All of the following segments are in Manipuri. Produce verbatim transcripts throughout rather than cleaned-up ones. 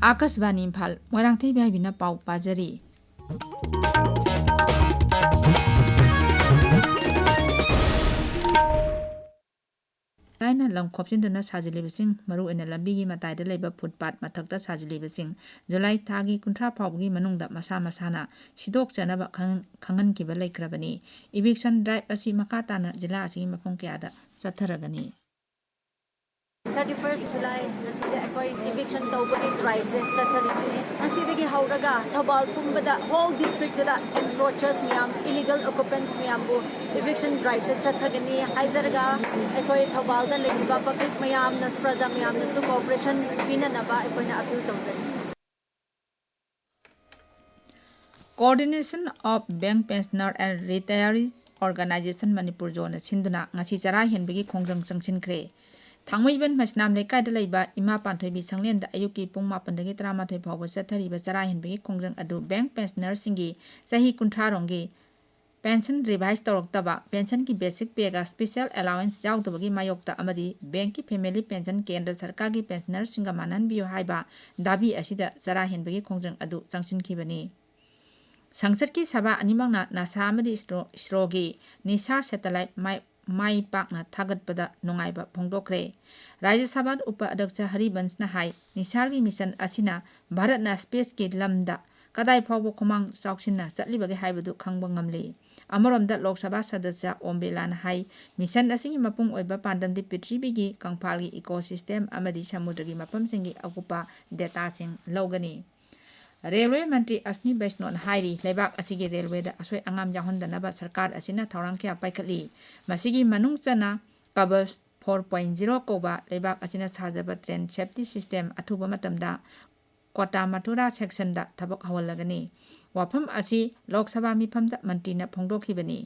ꯑꯥꯀꯥꯁꯕꯥꯅꯤ ꯏꯝꯐꯥꯜ, ꯃꯣꯏꯔꯥꯡꯊꯦꯝ ꯏꯕꯥꯏꯕꯤꯅ ꯄꯥꯎ ꯄꯥꯖꯔꯤ꯫ ꯂꯥꯏꯅ ꯂꯝ ꯈꯣꯞꯆꯤꯟꯗꯨꯅ ꯁꯥꯖꯤꯜꯂꯤꯕꯁꯤꯡ, ꯃꯔꯨꯑꯣꯏꯅ ꯂꯝꯕꯤꯒꯤ ꯃꯇꯥꯏꯗ ꯂꯩꯕ ꯐꯨꯠꯄꯥꯠ ꯃꯊꯛꯇ ꯁꯥꯖꯤꯜꯂꯤꯕꯁꯤꯡ, ꯖꯨꯂꯥꯏ ꯊꯥꯒꯤ ꯀꯨꯟꯊ꯭ꯔꯥ ꯐꯥꯎꯕꯒꯤ ꯃꯅꯨꯡꯗ ꯃꯁꯥ ꯃꯁꯥꯅ ꯁꯤꯗꯣꯛꯆꯅꯕ ꯈꯪꯍꯟ-, ꯈꯪꯍꯟꯈꯤꯕ ꯂꯩꯈ꯭ꯔꯕꯅꯤ꯫ ꯏꯚꯤꯛꯁꯟ ꯗ꯭ꯔꯥꯏꯚ ꯑꯁꯤ ꯃꯈꯥ ꯇꯥꯅ ꯖꯤꯂꯥ ꯑꯁꯤꯒꯤ ꯃꯐꯝ ꯀꯌꯥꯗ ꯆꯠꯊꯔꯒꯅꯤ꯫ Thirty first July ꯉꯁꯤꯁꯦ ꯑꯩꯈꯣꯏ ꯏꯚꯤꯛꯁꯟ ꯇꯧꯕꯒꯤ ꯗ꯭ꯔꯥꯏꯚꯁꯦ ꯆꯠꯊꯔꯤꯕꯅꯤ꯫ ꯉꯁꯤꯗꯒꯤ ꯍꯧꯔꯒ ꯊꯧꯕꯥꯜ ꯄꯨꯝꯕꯗ, ꯍꯣꯜ ꯗꯤꯁꯇ꯭ꯔꯤꯛꯇꯨꯗ ꯑꯦꯟꯀ꯭ꯔꯣꯆꯔꯁ ꯃꯌꯥꯝ, ꯏꯂꯤꯒꯜ ꯑꯣꯀꯨꯄꯦꯟꯁ ꯃꯌꯥꯝꯕꯨ ꯏꯚꯤꯛꯁꯟ ꯗ꯭ꯔꯥꯏꯚꯁꯦ ꯆꯠꯊꯒꯅꯤ ꯍꯥꯏꯖꯔꯒ, ꯑꯩꯈꯣꯏ ꯊꯧꯕꯥꯜꯗ ꯂꯩꯔꯤꯕ ꯄꯕ꯭ꯂꯤꯛ ꯃꯌꯥꯝꯅ, ꯄ꯭ꯔꯖꯥ ꯃꯌꯥꯝꯅꯁꯨ ꯀꯣꯑꯣꯄꯔꯦꯁꯟ ꯄꯤꯅꯅꯕ ꯑꯩꯈꯣꯏꯅ ꯑꯄꯤꯜ ꯇꯧꯖꯔꯤ꯫ Coordination of Bank Pensioner and Retirees Organization Manipur Zone ꯅ ꯁꯤꯟꯗꯨꯅ ꯉꯁꯤ ꯆꯔꯥ ꯍꯦꯟꯕꯒꯤ ꯈꯣꯡꯖꯪ ꯆꯪꯁꯤꯟꯈ꯭ꯔꯦ꯫ ꯊꯥꯡꯃꯩꯕꯟ ꯃꯩꯁꯅꯥꯝ ꯂꯩꯀꯥꯏꯗ ꯂꯩꯕ ꯏꯃꯥ ꯄꯥꯟꯊꯣꯏꯕꯤ ꯁꯪꯂꯦꯟꯗ ꯑꯌꯨꯛꯀꯤ ꯄꯨꯡ ꯃꯥꯄꯟꯗꯒꯤ ꯇꯔꯥꯃꯥꯊꯣꯏ ꯐꯥꯎꯕ ꯆꯠꯊꯔꯤꯕ ꯆꯔꯥ ꯍꯦꯟꯕꯒꯤ ꯈꯣꯡꯖꯪ ꯑꯗꯨ ꯕꯦꯡꯛ ꯄꯦꯟꯁꯅꯔꯁꯤꯡꯒꯤ ꯆꯍꯤ ꯀꯨꯟꯊ꯭ꯔꯥ ꯔꯣꯝꯒꯤ ꯄꯦꯟꯁꯟ ꯔꯤꯚꯥꯏꯁ ꯇꯧꯔꯛꯇꯕ, ꯄꯦꯟꯁꯟꯒꯤ ꯕꯦꯁꯤꯛ ꯄꯦꯒ ꯁ꯭ꯄꯦꯁꯦꯜ ꯑꯦꯂꯥꯋꯦꯟꯁ ꯌꯥꯎꯗꯕꯒꯤ ꯃꯥꯌꯣꯛꯇ ꯑꯃꯗꯤ ꯕꯦꯡꯛꯀꯤ ꯐꯦꯃꯤꯂꯤ ꯄꯦꯟꯁꯟ ꯀꯦꯟꯗ꯭ꯔ ꯁꯔꯀꯥꯔꯒꯤ ꯄꯦꯟꯁꯅꯔꯁꯤꯡꯒ ꯃꯥꯟꯅꯍꯟꯕꯤꯌꯨ ꯍꯥꯏꯕ ꯗꯥꯕꯤ ꯑꯁꯤꯗ ꯆꯔꯥ ꯍꯦꯟꯕꯒꯤ ꯈꯣꯡꯖꯪ ꯑꯗꯨ ꯆꯪꯁꯤꯟꯈꯤꯕꯅꯤ꯫ ꯁꯪꯁꯠꯀꯤ ꯁꯚꯥ ꯑꯅꯤꯃꯛꯅ ꯅꯥꯁꯥ ꯑꯃꯗꯤ ꯏꯁꯔꯣ-, ꯏꯁꯔꯣꯒꯤ ꯅꯤꯁꯥꯔ ꯁꯦꯇꯦꯂꯥꯏꯠ ꯃꯥꯏ, ꯃꯥꯏ ꯄꯥꯛꯅ ꯊꯥꯒꯠꯄꯗ ꯅꯨꯡꯉꯥꯏꯕ ꯐꯣꯡꯗꯣꯛꯈ꯭ꯔꯦ꯫ ꯔꯥꯖ꯭ꯌ ꯁꯚꯥ ꯎꯄ ꯑꯗ꯭ꯌꯛꯁ ꯍꯔꯤꯕꯟꯁꯅ ꯍꯥꯏ, ꯅꯤꯁꯥꯔꯒꯤ ꯃꯤꯁꯟ ꯑꯁꯤꯅ ꯚꯥꯔꯠꯅ ꯁ꯭ꯄꯦꯁꯀꯤ ꯂꯝꯗ ꯀꯗꯥꯏ ꯐꯥꯎꯕ ꯈꯨꯃꯥꯡ ꯆꯥꯎꯁꯤꯟꯅ ꯆꯠꯂꯤꯕꯒꯦ ꯍꯥꯏꯕꯗꯨ ꯈꯪꯕ ꯉꯝꯂꯤ꯫ ꯑꯃꯔꯣꯝꯗ ꯂꯣꯛ ꯁꯚꯥ ꯁꯗꯁ꯭ꯌ ꯑꯣꯝ ꯕꯤꯔꯂꯥꯅ ꯍꯥꯏ, ꯃꯤꯁꯟ ꯑꯁꯤꯒꯤ ꯃꯄꯨꯡ ꯑꯣꯏꯕ ꯄꯥꯟꯗꯝꯗꯤ ꯄ꯭ꯔꯤꯊꯤꯕꯤꯒꯤ ꯀꯪꯐꯥꯜꯒꯤ ꯏꯀꯣꯁꯤꯁꯇꯦꯝ ꯑꯃꯗꯤ ꯁꯃꯨꯗ꯭ꯔꯒꯤ ꯃꯐꯝꯁꯤꯡꯒꯤ ꯑꯀꯨꯞꯄ ꯗꯦꯇꯥꯁꯤꯡ ꯂꯧꯒꯅꯤ꯫ ꯔꯦꯜꯋꯦ ꯃꯟꯇ꯭ꯔꯤ ꯑꯁꯅꯤ ꯕꯩꯁꯅꯣꯅ ꯍꯥꯏꯔꯤ, ꯂꯩꯕꯥꯛ ꯑꯁꯤꯒꯤ ꯔꯦꯜꯋꯦꯗ ꯑꯁꯣꯏ ꯑꯉꯥꯝ ꯌꯥꯎꯍꯟꯗꯅꯕ ꯁꯔꯀꯥꯔ ꯑꯁꯤꯅ ꯊꯧꯔꯥꯡ ꯀꯌꯥ ꯄꯥꯏꯈꯠꯂꯤ꯫ ꯃꯁꯤꯒꯤ ꯃꯅꯨꯡ ꯆꯟꯅ ꯀꯕꯁ four point zero ꯀꯧꯕ ꯂꯩꯕꯥꯛ ꯑꯁꯤꯅ ꯁꯥꯖꯕ ꯇ꯭ꯔꯦꯟ ꯁꯦꯐꯇꯤ ꯁꯤꯁꯇꯦꯝ ꯑꯊꯨꯕ ꯃꯇꯝꯗ ꯀꯣꯇꯥ ꯃꯊꯨꯔꯥ ꯁꯦꯛꯁꯟꯗ ꯊꯕꯛ ꯍꯧꯍꯜꯂꯒꯅꯤ꯫ ꯋꯥꯐꯝ ꯑꯁꯤ ꯂꯣꯛ ꯁꯚꯥ ꯃꯤꯐꯝꯗ ꯃꯟꯇ꯭ꯔꯤꯅ ꯐꯣꯡꯗꯣꯛꯈꯤꯕꯅꯤ꯫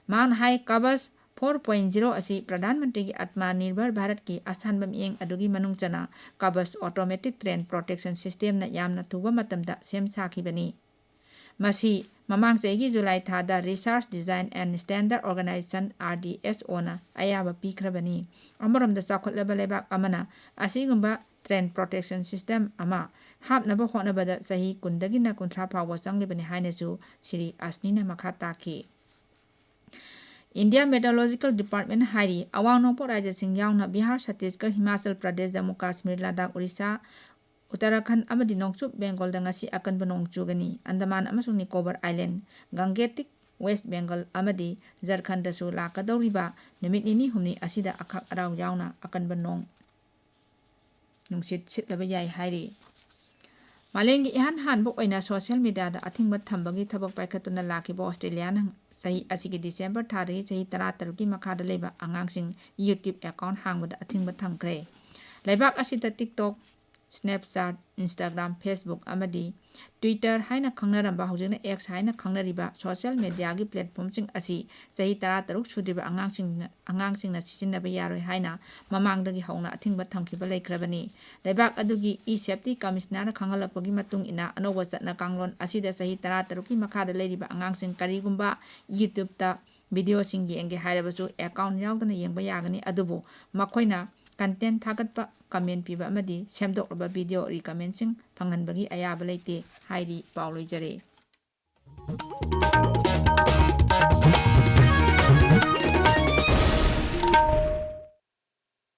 ꯃꯍꯥꯛꯅ ꯍꯥꯏ, ꯀꯕꯁ four point zero ꯑꯁꯤ ꯄ꯭ꯔꯙꯥꯟ ꯃꯟꯇ꯭ꯔꯤꯒꯤ ꯑꯠꯃꯥ ꯅꯤꯔꯚꯔ ꯚꯥꯔꯠꯀꯤ ꯑꯁꯥꯟꯕ ꯃꯤꯠꯌꯦꯡ ꯑꯗꯨꯒꯤ ꯃꯅꯨꯡ ꯆꯟꯅ ꯀꯕꯁ ꯑꯣꯇꯣꯃꯦꯇꯤꯛ ꯇ꯭ꯔꯦꯟ ꯄ꯭ꯔꯣꯇꯦꯛꯁꯟ ꯁꯤꯁꯇꯦꯝꯅ ꯌꯥꯝꯅ ꯊꯨꯕ ꯃꯇꯝꯗ ꯁꯦꯝ ꯁꯥꯈꯤꯕꯅꯤ꯫ ꯃꯁꯤ ꯃꯃꯥꯡ ꯆꯍꯤꯒꯤ ꯖꯨꯂꯥꯏ ꯊꯥꯗ Research Design and Standard Organization, R D S O ꯅ ꯑꯌꯥꯕ ꯄꯤꯈ꯭ꯔꯕꯅꯤ꯫ ꯑꯃꯔꯣꯝꯗ ꯆꯥꯎꯈꯠꯂꯕ ꯂꯩꯕꯥꯛ ꯑꯃꯅ ꯑꯁꯤꯒꯨꯝꯕ Train Protection System ꯑꯃ ꯍꯥꯞꯅꯕ ꯍꯣꯠꯅꯕꯗ ꯆꯍꯤ ꯀꯨꯟꯗꯒꯤꯅ ꯀꯨꯟꯊ꯭ꯔꯥ ꯐꯥꯎꯕ ꯆꯪꯂꯤꯕꯅꯤ ꯍꯥꯏꯅꯁꯨ ꯁ꯭ꯔꯤ ꯑꯁꯅꯤꯅ ꯃꯈꯥ ꯇꯥꯈꯤ꯫ India Meteorological Department ꯍꯥꯏꯔꯤ, ꯑꯋꯥꯡ ꯅꯣꯡꯄꯣꯛ ꯔꯥꯖ꯭ꯌꯁꯤꯡ ꯌꯥꯎꯅ ꯕꯤꯍꯥꯔ, ꯆꯇꯤꯁꯒꯔ, ꯍꯤꯃꯥꯆꯜ ꯄ꯭ꯔꯗꯦꯁ, ꯖꯝꯃꯨ ꯀꯥꯁꯃꯤꯔ, ꯂꯗꯥꯈ, ꯑꯣꯔꯤꯁꯥ, ꯎꯠꯇꯔꯥꯈꯟꯗ ꯑꯃꯗꯤ ꯅꯣꯡꯆꯨꯞ ꯕꯦꯡꯒꯣꯜꯗ ꯉꯁꯤ ꯑꯀꯟꯕ ꯅꯣꯡ ꯆꯨꯒꯅꯤ꯫ ꯑꯟꯗꯃꯥꯟ ꯑꯃꯁꯨꯡ ꯅꯤꯀꯣꯕꯔ ꯑꯥꯏꯂꯦꯟ, ꯒꯪꯒꯦꯇꯤꯛ ꯋꯦꯁ ꯕꯦꯡꯒꯜ ꯑꯃꯗꯤ ꯖꯔꯈꯟꯗꯁꯨ ꯂꯥꯛꯀꯗꯧꯔꯤꯕ ꯅꯨꯃꯤꯠ ꯅꯤꯅꯤ ꯍꯨꯝꯅꯤ ꯑꯁꯤꯗ ꯑꯈꯥꯛ ꯑꯔꯥꯎ ꯌꯥꯎꯅ ꯑꯀꯟꯕ ꯅꯣꯡ ꯅꯨꯡꯁꯤꯠ ꯁꯤꯠꯂꯕ ꯌꯥꯏ ꯍꯥꯏꯔꯤ꯫ ꯃꯥꯂꯦꯝꯒꯤ ꯏꯍꯥꯟ ꯍꯥꯟꯕ ꯑꯣꯏꯅ ꯁꯣꯁꯤꯌꯦꯜ ꯃꯤꯗꯤꯌꯥꯗ ꯑꯊꯤꯡꯕ ꯊꯝꯕꯒꯤ ꯊꯕꯛ ꯄꯥꯏꯈꯠꯇꯨꯅ ꯂꯥꯛꯈꯤꯕ ꯑꯣꯁꯇ꯭ꯔꯦꯂꯤꯌꯥꯅ ꯆꯍꯤ ꯑꯁꯤꯒꯤ ꯗꯤꯁꯦꯝꯕꯔ ꯊꯥꯗꯒꯤ ꯆꯍꯤ ꯇꯔꯥꯇꯔꯨꯛꯀꯤ ꯃꯈꯥꯗ ꯂꯩꯕ ꯑꯉꯥꯡꯁꯤꯡ YouTube ꯑꯦꯀꯥꯎꯟ ꯍꯥꯡꯕꯗ ꯑꯊꯤꯡꯕ ꯊꯝꯈ꯭ꯔꯦ꯫ ꯂꯩꯕꯥꯛ ꯑꯁꯤꯗ TikTok, Snapchat, Instagram, Facebook ꯑꯃꯗꯤ Twitter ꯍꯥꯏꯅ ꯈꯪꯅꯔꯝꯕ, ꯍꯧꯖꯤꯛꯅ X ꯍꯥꯏꯅ ꯈꯪꯅꯔꯤꯕ ꯁꯣꯁꯤꯌꯦꯜ ꯃꯤꯗꯤꯌꯥꯒꯤ ꯄ꯭ꯂꯦꯠꯐꯣꯝꯁꯤꯡ ꯑꯁꯤ ꯆꯍꯤ ꯇꯔꯥꯇꯔꯨꯛ ꯁꯨꯗ꯭ꯔꯤꯕ ꯑꯉꯥꯡꯁꯤꯡꯅ, ꯑꯉꯥꯡꯁꯤꯡꯅ ꯁꯤꯖꯤꯟꯅꯕ ꯌꯥꯔꯣꯏ ꯍꯥꯏꯅ ꯃꯃꯥꯡꯗꯒꯤ ꯍꯧꯅ ꯑꯊꯤꯡꯕ ꯊꯝꯈꯤꯕ ꯂꯩꯈ꯭ꯔꯕꯅꯤ꯫ ꯂꯩꯕꯥꯛ ꯑꯗꯨꯒꯤ E-Safety Commissionerꯅ ꯈꯪꯍꯜꯂꯛꯄꯒꯤ ꯃꯇꯨꯡ ꯏꯟꯅ, ꯑꯅꯧꯕ ꯆꯠꯅ ꯀꯥꯡꯂꯣꯟ ꯑꯁꯤꯗ ꯆꯍꯤ ꯇꯔꯥꯇꯔꯨꯛꯀꯤ ꯃꯈꯥꯗ ꯂꯩꯔꯤꯕ ꯑꯉꯥꯡꯁꯤꯡ ꯀꯔꯤꯒꯨꯝꯕ YouTubeꯇ ꯚꯤꯗꯤꯑꯣꯁꯤꯡ ꯌꯦꯡꯒꯦ ꯍꯥꯏꯔꯕꯁꯨ ꯑꯦꯀꯥꯎꯟ ꯌꯥꯎꯗꯅ ꯌꯦꯡꯕ ꯌꯥꯒꯅꯤ, ꯑꯗꯨꯕꯨ ꯃꯈꯣꯏꯅ ꯀꯟꯇꯦꯟ ꯊꯥꯒꯠꯄ, ꯀꯃꯦꯟ ꯄꯤꯕ ꯑꯃꯗꯤ ꯁꯦꯝꯗꯣꯛꯂꯕ ꯚꯤꯗꯤꯑꯣ ꯔꯤꯀꯃꯦꯟꯁꯤꯡ ꯐꯪꯍꯟꯕꯒꯤ ꯑꯌꯥꯕ ꯂꯩꯇꯦ ꯍꯥꯏꯔꯤ꯫ ꯄꯥꯎ ꯂꯣꯏꯖꯔꯦ꯫